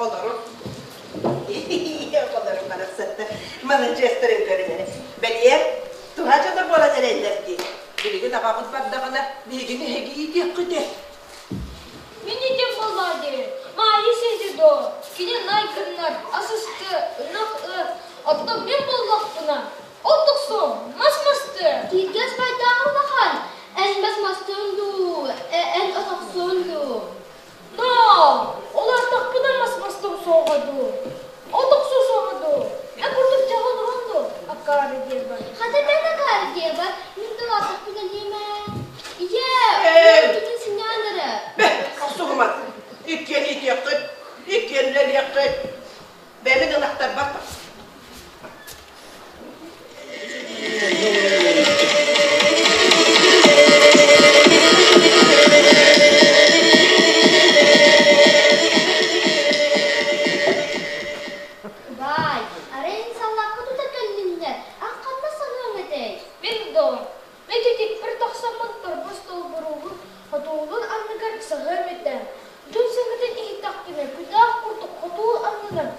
Олору. Оҕолорум барахсаттар маладьыастарын көрүҥ эрэ. Бэлиэр, туһа дьоно буолан эрэллэр дии. Билигин аҕаҕыт бардаҕына, биһигини эһиги иитиэххит ээ. Мин итим буоллаа дии. Маайыс ити доо. Кини най гыннар, ас ысты, ынах ы. Оттон мин буоллахпына, от охсуом, мас мастыа. Кииргэс байдааҕы улахан, эн мас мастыаҥ дуу, эн от охсуоҥ дуу? Ноо, улааттахпына мас мастым суоҕа дуу, от охсуо суоҕа дуу, эн курдук дьаһал олоруон дуу, акаары диэбэр. Хата мен акаары диэбэр, мин да улааттахпына диэмэ. Ийээ, уол синньээн эрэ. Бэ, охсуһуман, иккиэн иитиэххит, иккиэн үлэлиэххит. Бэйэбин ынахтарбар тахсар. Баай, арай эн саллаакка тута кэллиннэр, ан ханна саныаҥ этэй? Мин доо, мэтитикпэр тахсаммын торбос долборуубун хотуолун анныгар саһыам этэ. Дьон саҥатын иһиттэхпинэ, күтээх курдук хотуол аннынан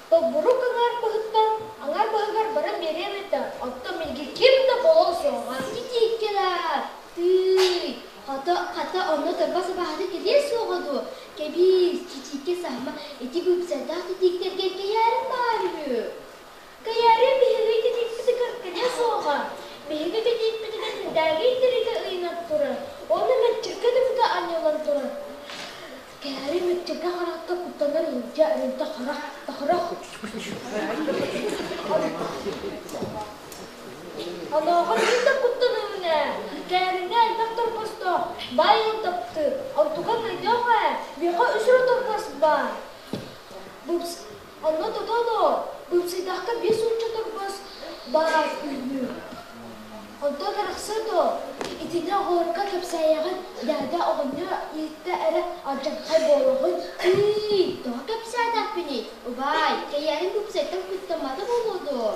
Тобурук аҥаар баһыттан аҥаар баһыгар баран биэриэм этэ, оттон миигин ким да буолуо суоҕа. Титииккэлэр, тыый, хата, хата онно торбос абааһыта кэлиэ суоҕа дуо? Кэбиис, титииккэ саһыма, ити быыпсайдаах титииктэргэ кэйээрим баар үһү. Кэйээрим биһиги титиикпитигэр кэлиэ суоҕа. Биһиги титиикпитигэр Нэдээгий тириитэ ыйанан турар, уонна мэччиргэ түбүгэ анньыллан турар. Кээри мүччүргэ харахта куттанар ыалдьа өрүнтэ харах тахарах Онуоха мин да куттанабын ээ, Кээриҥҥэ элбэх торбостоох, баай ыал таптыыр, онтукам өйдөөх ээ, миэхэ үс эрэ торбос баар. Онно тото олоор, быыпсыйдахха 50 торбос баар үһү. Онтон арахсыа дуо, итини оҕолорго кэпсээйэҕин, дээдэ оҕонньор иһиттэ эрэ алдьархай буолуоҕун. Тыый, тоҕо кэпсээтэхпиний, убаай, кэйээрин быыпсайтан куттаммата буолуо дуо?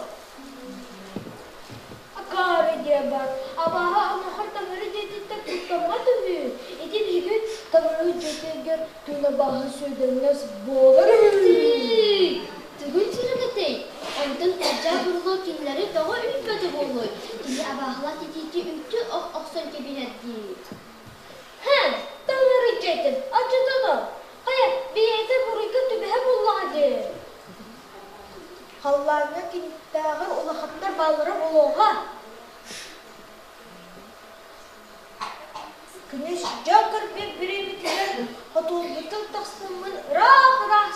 Акаары диэбэт, абааһы онуоха таҥара дьиэтиттэн куттаммат үһү. Ити биһиги таҥара дьиэтигэр түн абааһы сүөдэҥнэс буолар үһү. Тыый, тугун сүрүкэтэй? Онтон Ылдьаа Бурлуо кинилэри тоҕо үүппэтэ буолуой? Кини абааһылаах титииккэ үнтү ох охсон кэбиһэр дии. Һэ, таҥара дьиэтин алдьатан хайа, бэйэтэ буруйга түбэһэ буоллаҕа дии. Халлааҥҥа киниттээҕэр улахаттар бааллара буолуоҕа. Күнүс дьон көрбүт бириэмэтигэр хотуурбуттан тахсаммын ыраах-ыраах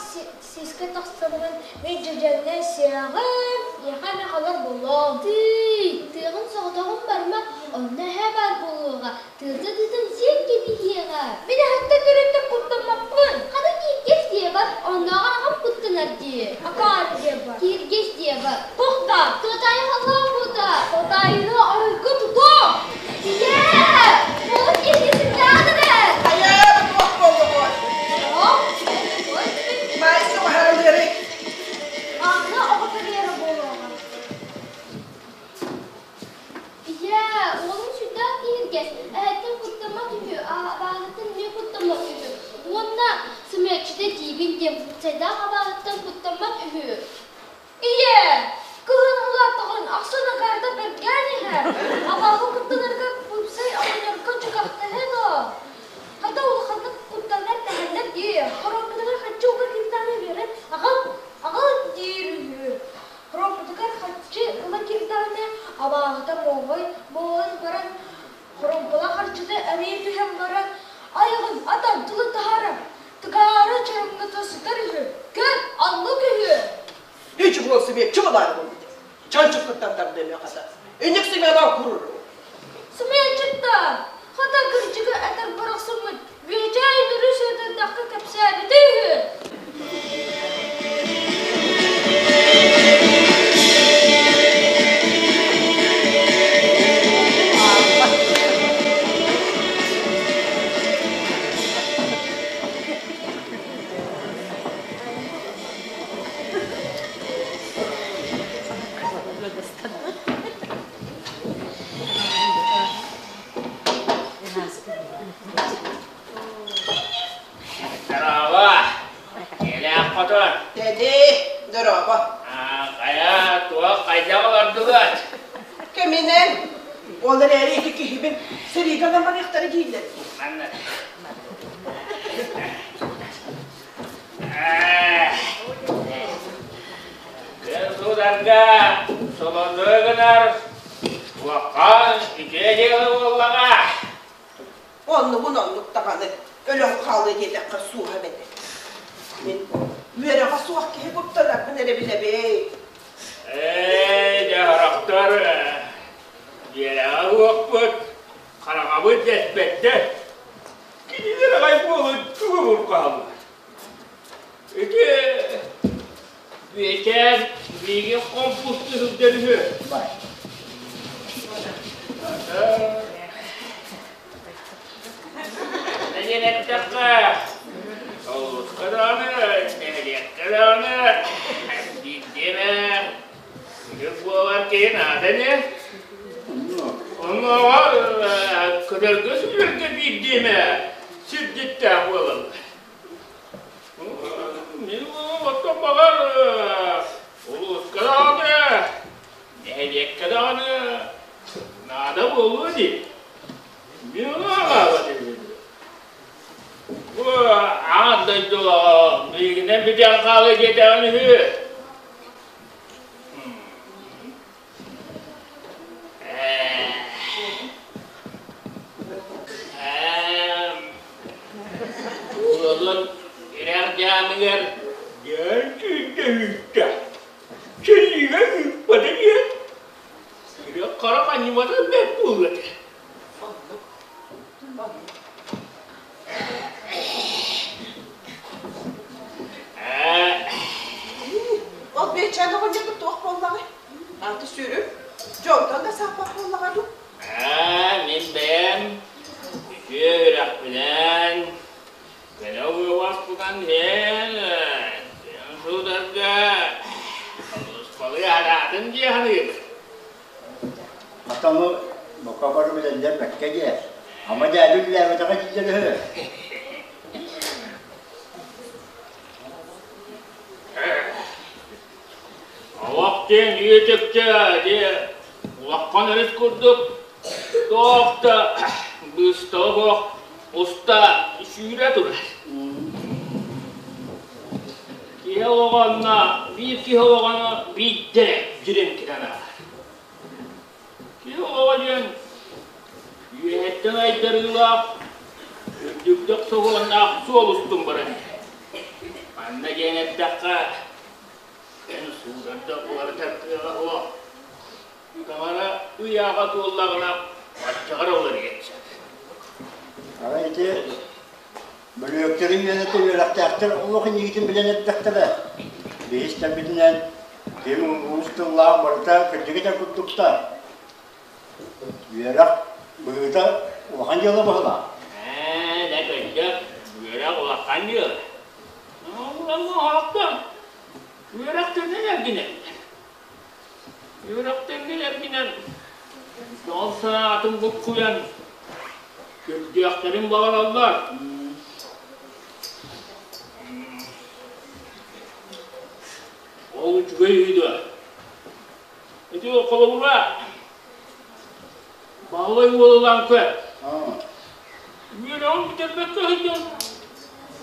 сискэ тахсаммын мин дьэдьэннэ сиэҕим, миэхэ эмэ халар буолуом. Тыый, тыаҕын соҕотоҕун барыма, онно эһээ баар буолуоҕа, тыата тыытын сиэн кэбиһиэҕэ. Мин эһэттэн өрүттэн куттаммаппын. Хата кииргэс диэбэр, оннооҕор аҕам куттанар дии. Акаары диэбэр. Кииргэс диэбэр. Туох да? Тотайы халлаан бута. Тотайыны арыгы тутуо. Ийээ! Олус киһи сыдьаадыры! Хайаа, туох буоллугуй? Маайса баһарылыырый. Аана оҕо төрүөрэ буолуоҕа. Ийээ, уолум сүрдээх киһиргэс, эһэттэн куттаммат үһү, абааһыттан эмиэ куттаммат үһү. Уонна сымыйаччыта диибин диэн сайдаах абааһыттан куттаммат үһү. Ийээ, кыһын улааттаҕын ахсын акаарда бэргээн иһэр. Абааһы куттанарга быыпсай оҕонньорго дьукахтаһа дуо? Хата улаханнык куттанар дэһэллэр дии. Хороммутугар хаччы уга кирдэҕинэ үөрэн аҕал, аҕал диир үһү. Хороммутугар хаччы ыла кирдэҕинэ абааһыта моҕой буолан баран хоромпула харчыта эмиэ түһэн баран айаҕын атан тылын таһаарар Тыгаара чараҥната сытар үһү, көр, оннук үһү. Ичи буол сымыйаччы буолаары буолбут. Чанчыккыттан тардыамыа хата. Инник сымыйалаан куруру. Сымыйаччытта, хата кырдьыгы этэр барахсыммыт Бүөчээй Нүрү Сүөдэрдэххэ кэпсээбитэ үһү. хотон. Тэди, дорообо. Хайа, туох хайдах олордугут? Кэминэн, ол эрээри ити киһибин сэриигэ ылан барыахтара дииллэр. Манна. Күн сударга солону гынар туохха үтүө дьыала буоллаҕа. Оннугун оннук даҕаны өлөн хаалыа диэтэххэ суоһа эбэтэ. Мин үөрэҕэ суох киһи куттанарбын эрэ билэбин. Ээ, дьаһарахтар үөрэҕэ суохпут, хараҕабыт дэспэттэр. Кинилэр аҕай буолан тугу бурҕаһаллар. Ити Бүөчээн миигин хомпустуу сылдьар үһү. Диэн эттэххэ, улууска даҕаны, нэһилиэккэ даҕаны биирдиэмэ үтүк буолар киһи наада ини. Оннооҕор көтөргө сүүрэргэ биирдиэмэ сирдьиттээх буолаллар. Мин оттон баҕар улууска даҕаны, нэһилиэккэ даҕаны наада буолуо дии. Мин ону аҕаабат этим. Бу аан дойду миигинэн бүтэн хаалыа диэтэҕин үһү. Уолун ирэх дьаамыгар дьон түүнтэ үүттэ. Сэлиигэ ыыппата диэн үрэх хара ханньыбата бэрт буолуо этэ. Ол Бэчээн оҕонньорбут туох буоллаҕай? Аата сүрүн, дьонтон да сааппат буоллаҕа дуу? Ээ, мин бэйэм үтүө үрэхпинэн, көнө уобаспынан иһэн, тыын суударга сулууспалыы араатын дии саныыбын. Хата ону бука бары билэллэр бэккэ диэ. Ама дьээдэ үлэлээбэтэҕэ дииллэр үһү. Олох диэн үйэтикчэ диэ улахан өрүс курдук туох да быыстала суох уста сүүрэ турар. Киһи олоҕо биир киһи олоҕону биирдэ эрэ дьирин китэн ааһар. Киһи олоҕо диэн үөһэттэн айдарыылаах, үрдүктэх соһуоннаах суол устун баран иһэр. Манна диэн эттэххэ, эн суударда уларытар кыаҕа суох. Таҥара ыйааҕа туоллаҕына, баччаҕар уларыйан сөп. Арай ити Бөлүөктэрин үөнэтэ үөрэхтээхтэр олох иннигитин билэн эрдэхтэрэ. Биһи истэрбитинэн ким уус тыллаах барыта кырдьык этэр курдуктар. Үөрэх быһыыта улахан дьыала быһыылаах. Ээ, да кырдьык, үөрэх улахан дьыала. Улахан үөрэх төннөн эргинэр. Үөрэх төннөн эргинэн, дьол санаатын буккуйан, Көрдүөхтэрин баҕараллар. Ол үчүгэй үһү дуо? Ити холобура Баһылай уол ылан көр. Үөрэҕин бүтэрбэккэ сылдьан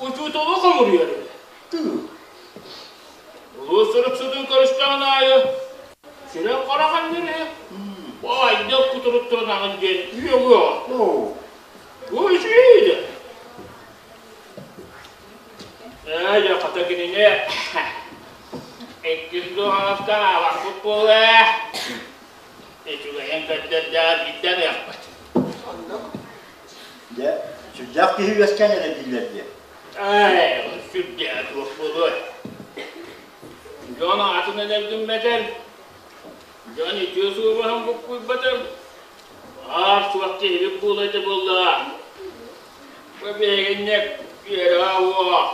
учууталы хомуруйар эбит. Улуус суруксутун көрүстэҕин аайы Сүрэх харах анньар Баайдык кутуруттуранаҕын диэн үөҕүөҕэ. Бу үчүгэй да. Ээ, дьэ, хата кинини иккис дуоһанаска аабаппыт буолуо. Үчүгэйин көрдөрдөөр биирдэ аныахпыт. Оннук. Дьэ, сүрдээх киһи үөскээн эрэ дииллэр дии. Ээ, сүрдээх туох буолуой. Дьон аатын энэргиммэтэр, дьон үтүө суобаһын буккуйбатар, баар-суох киһибит буола этэ буоллаҕа. Бу биһигинньик үөрэҕэ уох,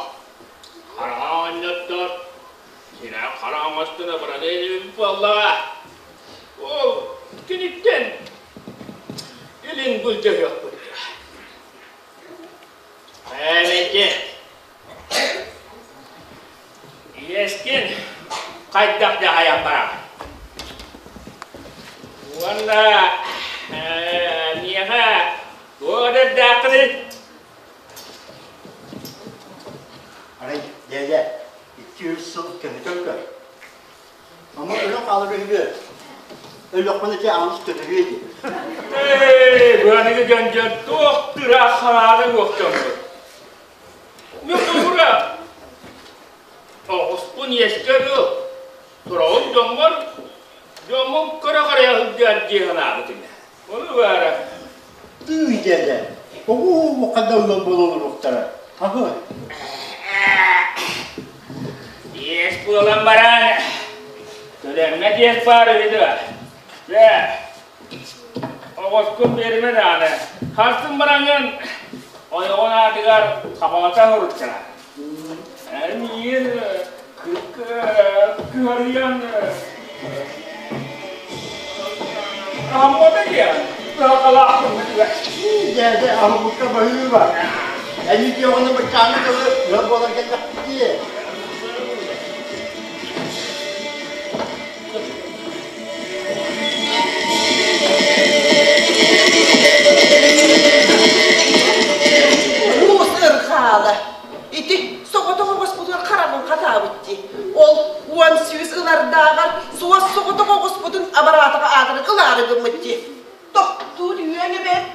хараҕа оҕонньоттор, сирэ хара оҥостон абырана инибит буоллаҕа. Ол киниттэн илин былдьаһыахпыт. Эбэтэ. Иэскин хайдах дьаһайан бараҕын? Уонна миэхэ туох эрдээххиний? Арай, дьээдьэ, 200 сыл көнөтөн көр. Ама өлөн хаалар үһү Өлөхпүн ити аҕыс төбөрүө дии. Эй, быаныгы дьон дьон туох тыраах харааны уохтоммут. Мин кулура оҕуспун иэскэ ыл, тураҕын дьоммор, дьоммун көрө-харайа сылдьар дии санаабытым. Ону баара. Тыый дьээдьэ, оҕуу ханна ыллан буола олоруохтара. Аһы. Иэс буолан баран, төлөммөт иэс баар үһү дуо? Дьэ, оҕускун биэримэ даҕаны, харсын бараҥҥын ойоҕун аатыгар хабалата суруттара. Миигин кыһарыйан Аммата диэн кыһалҕалаахпын Дьээдэ аһылыкка баһыыба. Эйиги оҕону баччааҥҥы дылы ыал буолан кэллэхпит дии. Уус ырхаала. Ити соҕотох оҕуспутугар хараҕын хатаабыт дии. Ол 10 сүүс ылардааҕар суос соҕотох оҕуспутун абараатаҕа аатыран ылаары гыммыт дии. Тохтуур үөҥ эбээт.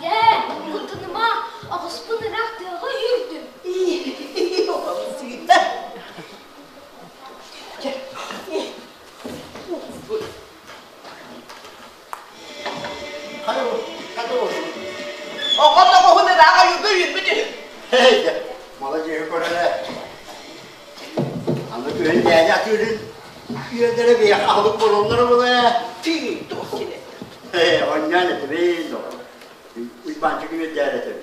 Ийээ, куттаныма, оҕуспун ыраах тыаҕа үүрдүм. Оҕом сыыта. Оҕо тоҕуһун ыраах ойууга үүрбүт үһү. Маладьыаһы көрөрө. Аны күһүн дьээдьэ атыырын үөдэрэ биһиэхэ аһылык буолаллара буолуо ээ. Тыы, туох синэ. Ээ, оонньоон этибин, доҕор. Уйбаанчык үөрдээр этим.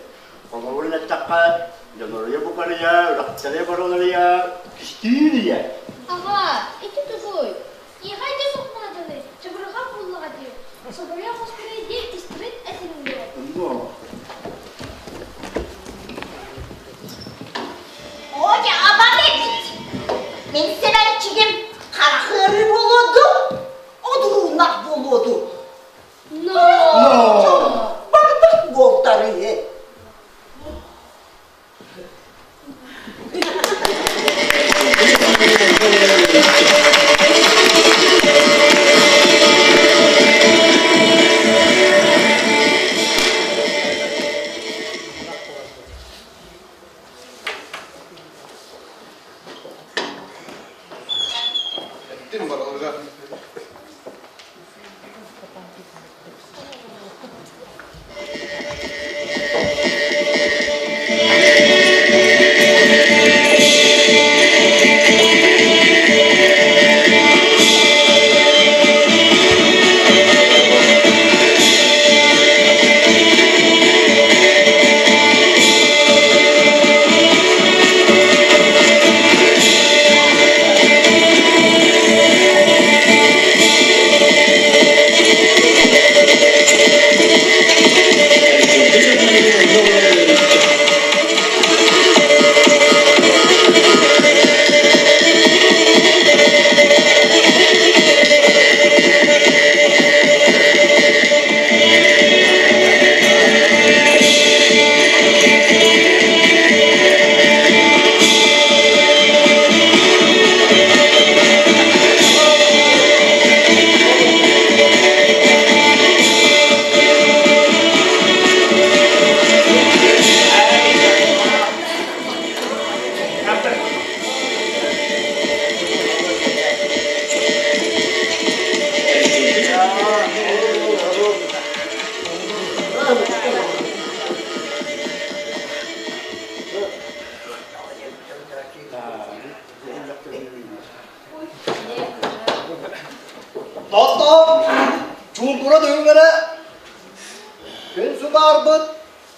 Холобурун эттэххэ, дьоноруйа букарыйа, үрэхтэрэ барыларыйа, кистиир ийэ. Аҕа, ити тугуй? Киэһэ ити сукмаатаны чабырҕа буллаҕа дии, собуйа хоспунай диэн истибит этиҥ дуо? Оля, абам эбит. Мин сэбэрчигим харах ыарыы буолуо дуу, одурууннах буолуо дуу? Но! Бардах буолтарыы. Эттим барылга. Тохтоо! Чуумпура түһүҥ Күн субаарбыт,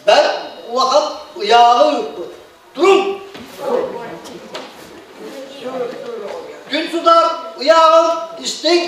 бэрт улахан ыйааҕы ыыппыт. Туруҥ! Күн судаар ыйааҕын истиҥ!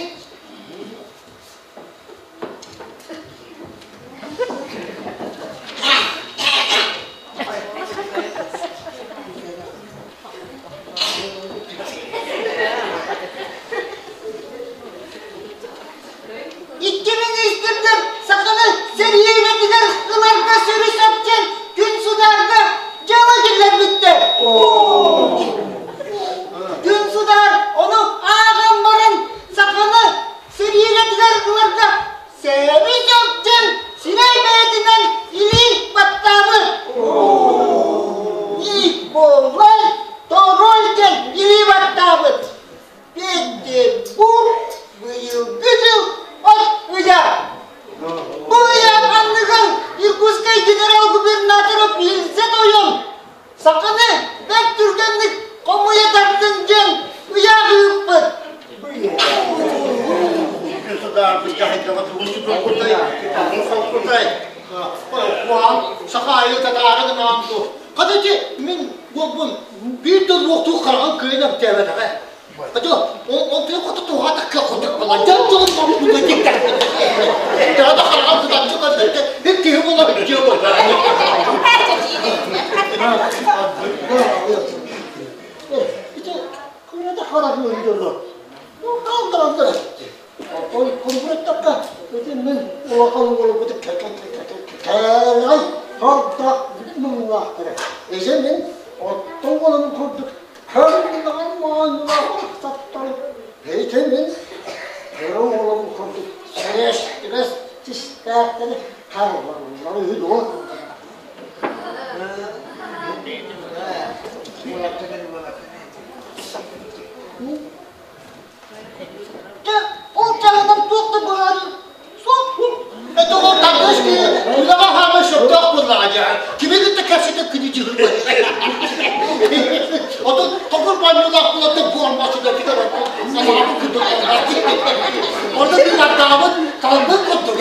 Күн судар ону ааҕан баран саханы сэриилэтигэр ыларга сэби сөптөн сирэй бэйэтинэн илии баттаабыт. Николай Второй диэн илии баттаабыт. Петербург быйылгы дьыл от ыйа. Бу ыйа анныгар Иркутскай генерал-губернатора Пильзе тойон саханы бэрт түргэнник хомуйа тардыҥ диэн ыйаах ыыппыт. Саха айы татаары гынаан ду. Хата мин буолбун биир да луохтуу хараҕын кыайан эмтээбэтэҕэ. Хата ол тыа хоту туһаатакка хоту дьон дьон маммыта диктэр. Тада хараҕын сытаччы көрдөрдө bir киһи буола дьиэ буолла. Ити кырада харах ыырдылар. Ну калдыраллар. Оттон курбуттакка ити мин улахан уолбут кэлэй хардах муҥнаахтара. Эже мин оттон уолум курдук хардыган маанылаах саттар. Эйте мин кыра уолум курдук сэрээс тистээхтэри харбаллар үһү дуо. Ол чаһынан туох да быһаарыы суох. Это ол тардыс ки үлэҕэ хаама сөптөөх буоллаҕа дьэ. Кими кытта кэпсэтэ күнү дьыгыр Отон тоҕур баанньуулаах булатта буормасыга китер санаабы курдук. Орда bir ардаабыт талбыт курдук.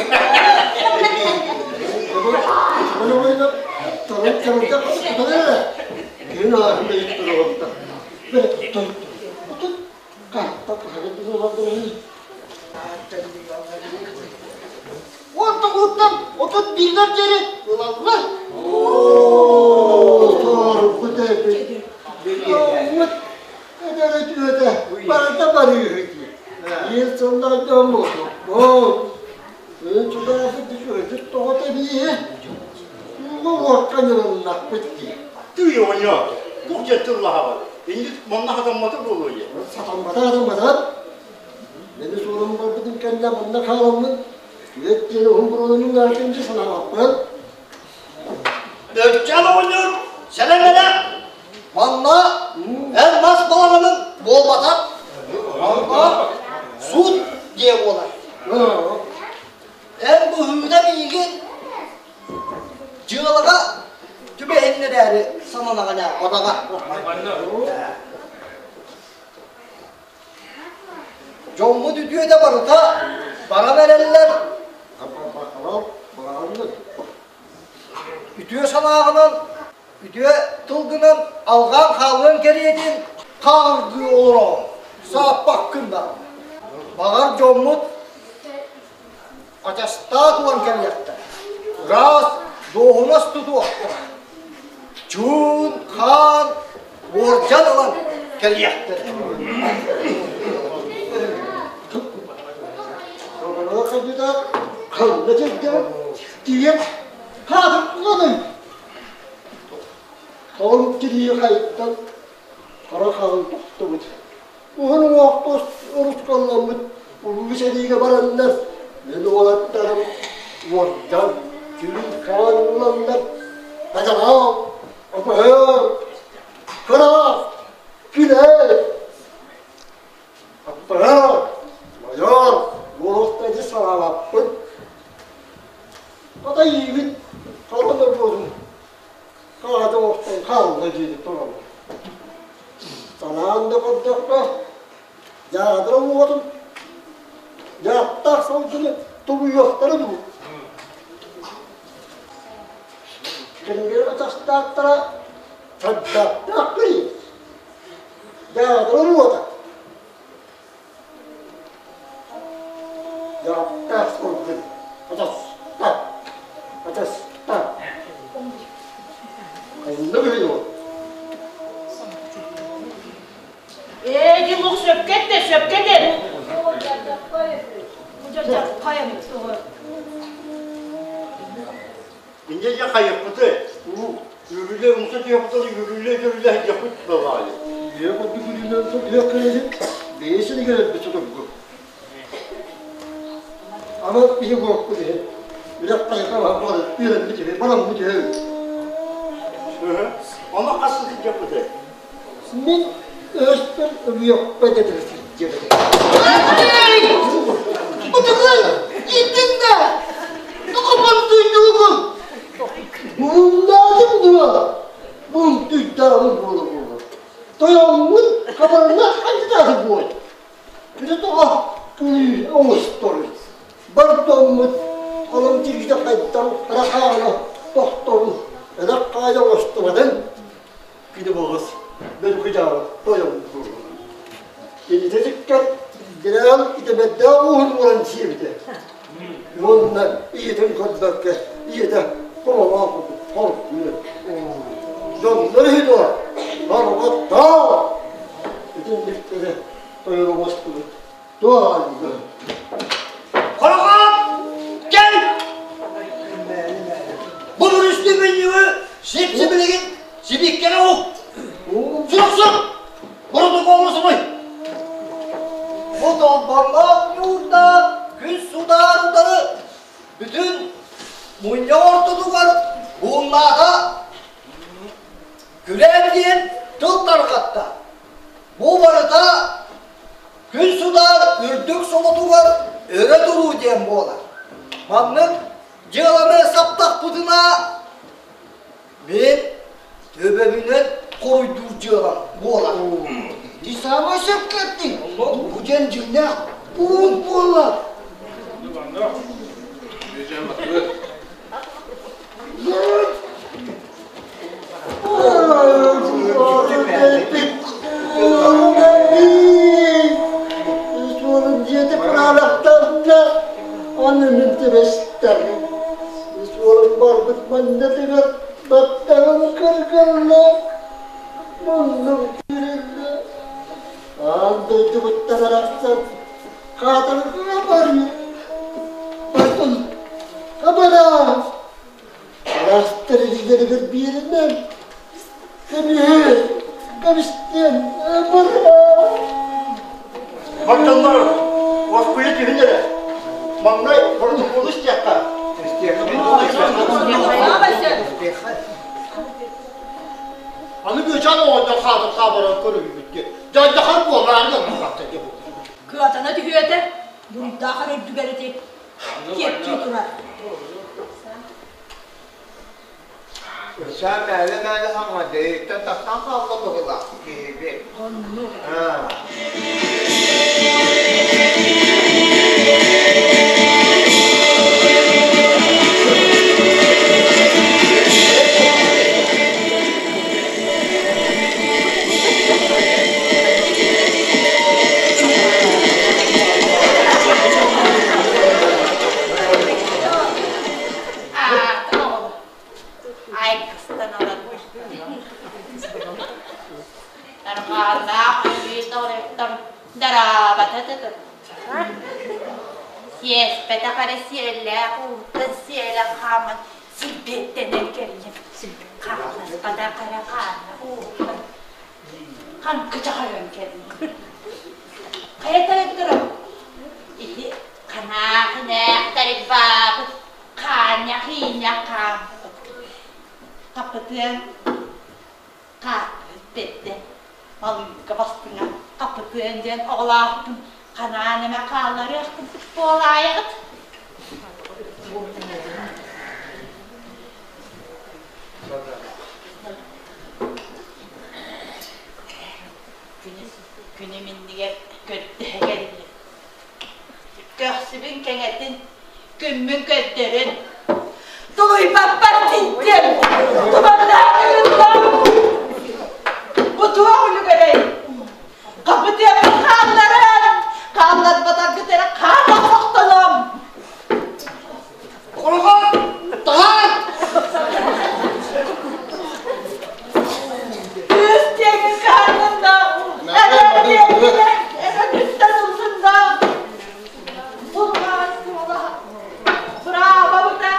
Он тоҕуттан отут бииргэр диэри ылаллар. Барыта барыыһы Биир сыллардан буолбут. Өн тоҕото бииһи. Ууга уокка ньылыннахпыт дии. Тыый оҕонньор, туох диэн тыллаһаҕын? Инник манна хатаммата буолуо дии. Сатаммата хатаммата. Мени суорум барбытын кэннэ манна хааламмын. Үөт диэн уһун буруоланын аакынчы санаабаппын. Өччал оҕонньор, сэлэмэлэ. Манна эн мас балаҕанын буолбатах. Манна суут диэ буолар. Эн быһыыда миигин дьыалаҕа түбэһиннэрээри сананаҕына бадаҕа. Дьоммут үтүөтэ барыта баран эрэллэр. Үтүө санааҕынан, үтүө тылгынан алҕаан хаалыан кэриэтин хаалгыы олороҕун, сааппаккын да. Баҕар дьоммут ачастаат уон кэлиэхтэр, ыраас дуоһунас тутуохтара, чуун хаан уордьан ылан кэлиэхтэрэ. Ханна сиргэ тиийэн хаатыртыланый? Тоҕун тирии хайыттан хара хаҕын тохтубут. Уһун уҥуохтус урускалламмыт улуу сэриигэ бараннар, мин уолаттарым уордьан, түүн хаан ыланнар, Бадалаах, Опоһоо, Кыраах, Күлээ, Аппараат, майор, буолуохтайды санаабаппын. Хата иибит хара норуотун хаата оҥостон хаалла диэри тураллар. Санаан да көрдөххө, дьаадра уотун дьааттаах сылгыны тулуйуохтара дуу? Кинилэр ытастаахтара саддааттаах кыйы. Дьаадра уота. Дьааттаах сылгы ытаста, ытаста. Ханна быһыйуо? Ээ, дилук сөпкө этте, сөпкө этер. Инде дьэ хайыппыты. Үрүлэ умса түһүөхтэн үрүлэ-дьүрүлэ сылдьыахпыт балаайы. Үйэ курдук үрүлэн сылдьыах кэлэбит, бэйэ сиригэр өлбүт судургу. Ама биһи буолпут иһин, үрэх хайҕа бары үөрэммит үһү, бараммыт үһү. Ону хас сылдьыахпытай? Мин өспөр өлүөхпэ да сылдьыбытым. Бутугун, иттин да, тоҕо туйдугун? Бууннаатым дуо? Буунтуйдаабыт буола-буола. Тойоммун хабарына хантытааты буой. Күнү тоҕо күнүү оҥосторуй. Бар дьоммут олом тиргитэ хайдан рахаана тохторун ынах хаайа оҥостубатын Кини боҕус бөлүкүдьаабыт тойон буолуо. Кинитэ дьиккэр Гирээл итэмэрдээх ууһун ууран сиэбитэ. Уонна ийэтин көрбөккө ийэтэ хомолоох курдук хоргуйар. Дьоннор иһи дуо? Барҕаттаа! Итинниктэрэ тойон оҥостубут. Туох аайга? Хороҕоот! Кэл! Бу бүрүстү мүнньүгү сип-сибилигин сибиккэҕэ ук! Сурук-сур! Боротокуолу суруй! Бу толбонноох ньуурдаах күн судаар утары бүтүн мунньах ортотугар бууннаата күрээн диэн тыл тарҕатта. Бу барыта Күн судаар үрдүк солотугар өрө туруу диэн буолар. Маннык дьыаланы саптахпытына мин төбөбүнэн хоруйдуур дьыалам буолар. Ти саамай сөпкө эттиҥ. Бу диэн дьиҥнээх уун буолар. Суорун дьиэтэ кыраалахтарда, аны мин түбэстэр. Суорун барбыт маннатыгар баттаҕым кыргылла, муннум күүрүллэ. Аан дойдубуттан арахсан, хаатырга барыы. Бартын, абараа! Араастар илиилэригэр биэринэн, көмүһү көмүстэн абараа! Бардаллар, уоскуйа түһүн эрэ. Маҥнай боротокуолу истиэххэ. Аны Бүөчээн оҕонньор хаатын хаабаран көрүллүбүт диэн. Дьайдахан буолаары гымматта дии бу. Кыатана түһүөтэ, буруйдаах эрэ үрдүгэр ити киэптии турар. Ычаа мээлэ-мээлэ хаҥа дэйиттэн тахсан хаалла быһыылаах киһибит. Оннук. Тарҕааннаах өлүү тоҕуруттан дараабата тытын. Сиэспэтэх эрэ сиэллээх ууттан сиэлэн хааман силбиэттэнэн кэллим. Хаалласпатах эрэ хаанна ууттан хаҥкычах ойон кэллим. Хайа тойотторум, ити ханаах инээхтэрик баабыт хаанньах-иинньэх хаампыт. Хапытыан хааппыт бэрдэ малыыка бастыҥа хапытыан диэн оҕолоохпун ханаан эмэ хаалларыах курдук буолаайаҕыт. Күнүм иннигэр көрдөһө кэллим. Көхсүбүн кэҥэтин, күммүн көрдөрүн. Тулуйбаппар тиийдим, туманнаах ыһыллам. Бу туох үлүгэрэй? Хапытыаммын хаалларан, хаалларбатаргыт эрэ хаан охтоном. Кулахан, таһаар! Кыыс диэки кыһаннын да, эбэ диэки эбэ ыллын да, булгаан суола, браво бута,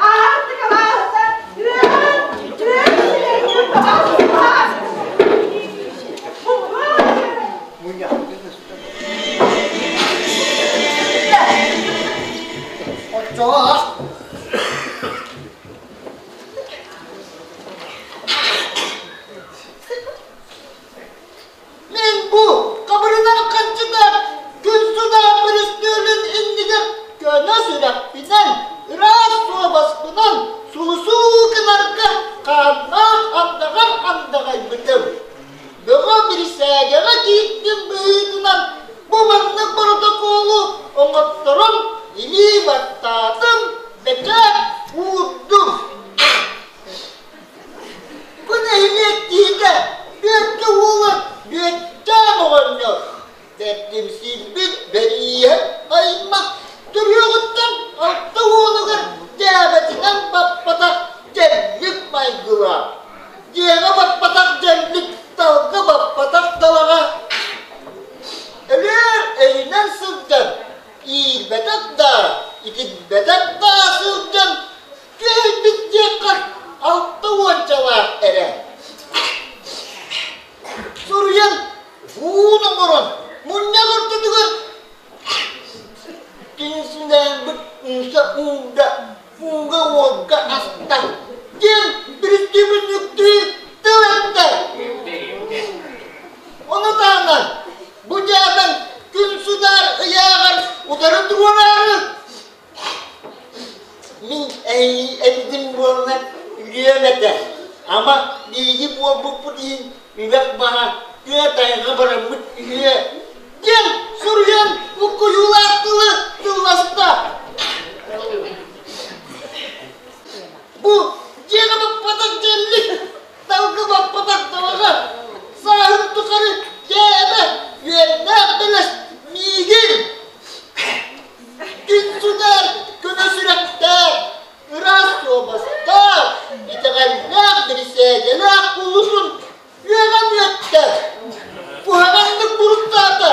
аартык алааһыта, үөн, үөн! Дьиэҕэ баппатах дьэллик, далга баппатах далаҕа. Өлүөр өйүнэн сылдьан, иирбэтэх да, итирбэтэх да сылдьан, күөйбүт диэххэ алта уончалаах эрэ. Суруйан, уун оҥорон, мунньах ортотугар Кинисинээнбит умса уурда, ууга уолга аста диэн бүрүстүүбүнньүктүү тыл эттэ. Ону таһынан бу дьаатан күн судаар ыйааҕар утары туруораары мин эбитим буолла үөрүөм этэ. Ама биһиги буолбуппут иһин үбэх баһа тыа тайҕа бараммыт үһүө диэн суруйан буккуйуулаах тылы тылласта. Бу дьиэҕэ баппатах дьэллик, далга баппатах далаҕа, сааһын тухары дьээбэ, үөннээх бэлэс миигин Күн судаар көнө сүрэхтээх, ыраас суобастаах, итэҕэллээх бирисээгэлээх кулутун үөҕэн үөттэ, куһаҕаннык буруттаата.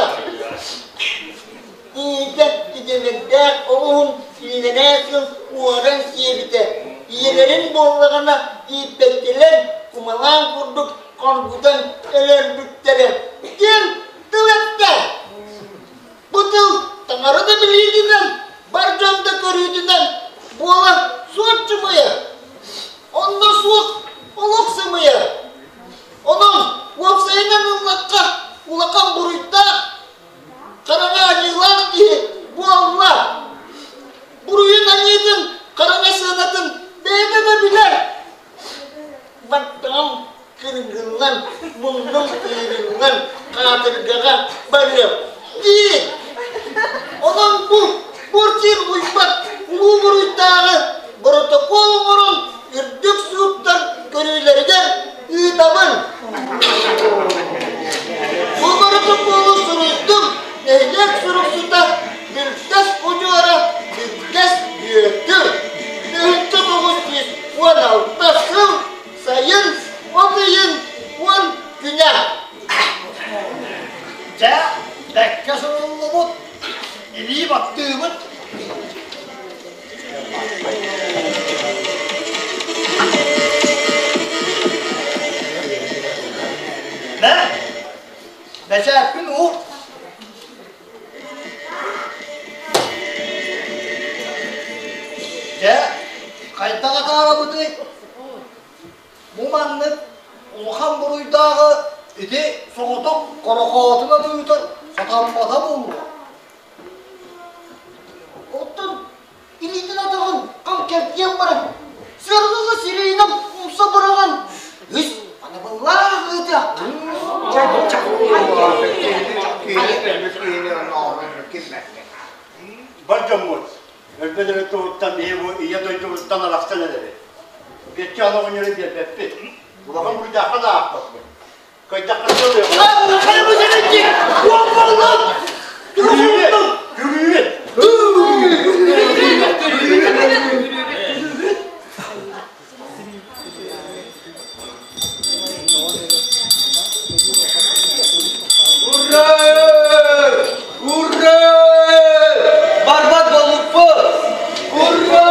Иитэ идэмэрдээх оҕуһун илинэнээ сыл уоран сиэбитэ, ийэлэрин буоллаҕына ииппэккэлэр кумалаан курдук хоргутан өлөрбүттэрэ диэн тыл эттэ. Бу тыл таҥара да билиитинэн, бар дьон да көрүүтүнэн буолар суот сымыйа. Онно суох олох сымыйа. Онон уопсайынан ыллахха улахан буруйдаах, хараҥа аньыылаах киһи буолла. Буруйун аньыытын, хараҥа сыанатын бэйэтэ да билэр. Баттаҕым кыргыллан, муннум ыырыллан, хаатыргаҕа барыам диир. Онон бу бур-сир уйбат улуу буруйдааҕы боротокуол оҥорон үрдүк сууттар көрүүлэригэр ыытабын. Бу боротокуолу суруйдум нэһилиэк суруксута Бүлтэс удьуора Бүлтэс Бүөтүр. 1916 сыл сайын от ыйын 10 күнэ. Дьэ, бэккэ суруллубут, илии баттыыбыт. Мэ, бэчээппин уур. Дьэ, хайдах атаарабытый? Бу маннык улахан буруйдааҕы ити соҕотох хорохоотунан ыытар сатаммата буолуо. Оттон илиитин атаҕын хам кэрдиэн баран, сыарҕаҕа сирэйинэн умса быраҕан, үс анабыллаах ыытыахха. Бар дьоммут, өлбөт эрэ туһуттан биһи бу ийэ дойдубуттан арахсан эрэбит. Биэччи аны оҕонньору биэрбэппит. Улахан буруйдаахха да аахпаппыт. Кыайдахха Күрүүбүт! Ура! Ура! Барбат болуппут! Ура!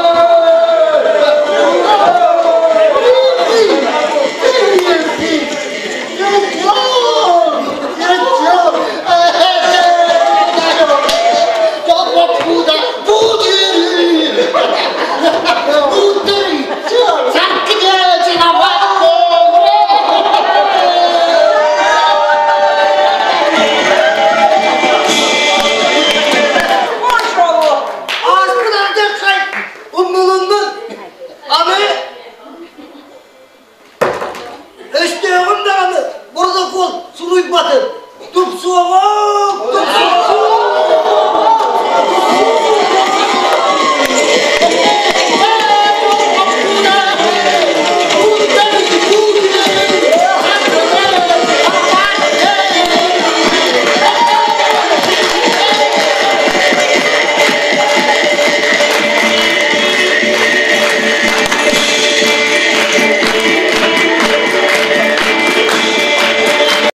Ааспыт алдьархай умнулуннун. Аны өстөөҕүм даҕаны боротокуол суруйбатын. Тупсуоҕуҥ, тупсуоҕуҥ!